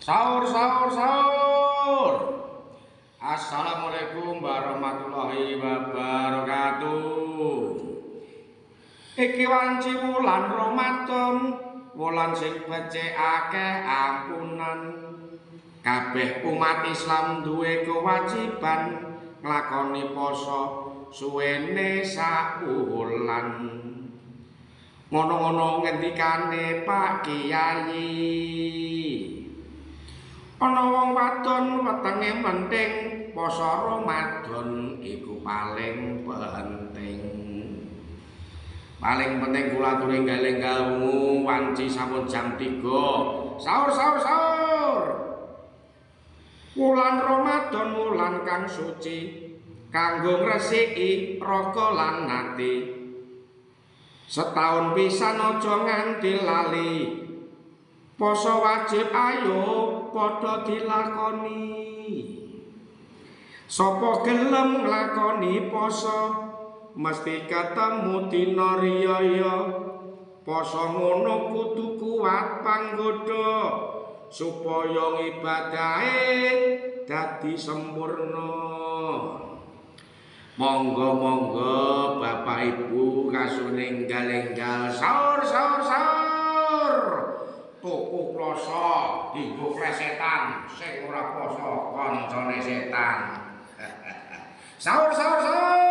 Sahur, sahur, sahur. Assalamualaikum warahmatullahi wabarakatuh. Iki wanci wulan Ramadan, wulan sing becik akeh ampunan. Kabeh umat Islam duwe kewajiban nglakoni poso suwene sak wulan. Ngono-ngono ngendikane Pak Kiai. Ana wong wadon wetenge menting, poso Ramadan iku paling penting. Paling penting kula aturi enggal-enggal wungu wanci sampun jam 3. Sahur, sahur, sahur. Wulan Ramadan wulan kang suci, kanggo ngresiki raga lan ati. Setaun pisan aja nganti lali. Poso wajib ayo padha dilakoni. Sapa gelem nglakoni poso mesti ketemu dina riyaya. Poso ngono kudu kuat panggoda supaya ngibadahe dadi sempurna. Monggo-monggo Bapak Ibu kasune enggal-enggal sahur, sahur, sahur. Tuku kloso dienggo klesetan, sing ora poso kancane setan. Sahur, sahur, sahur.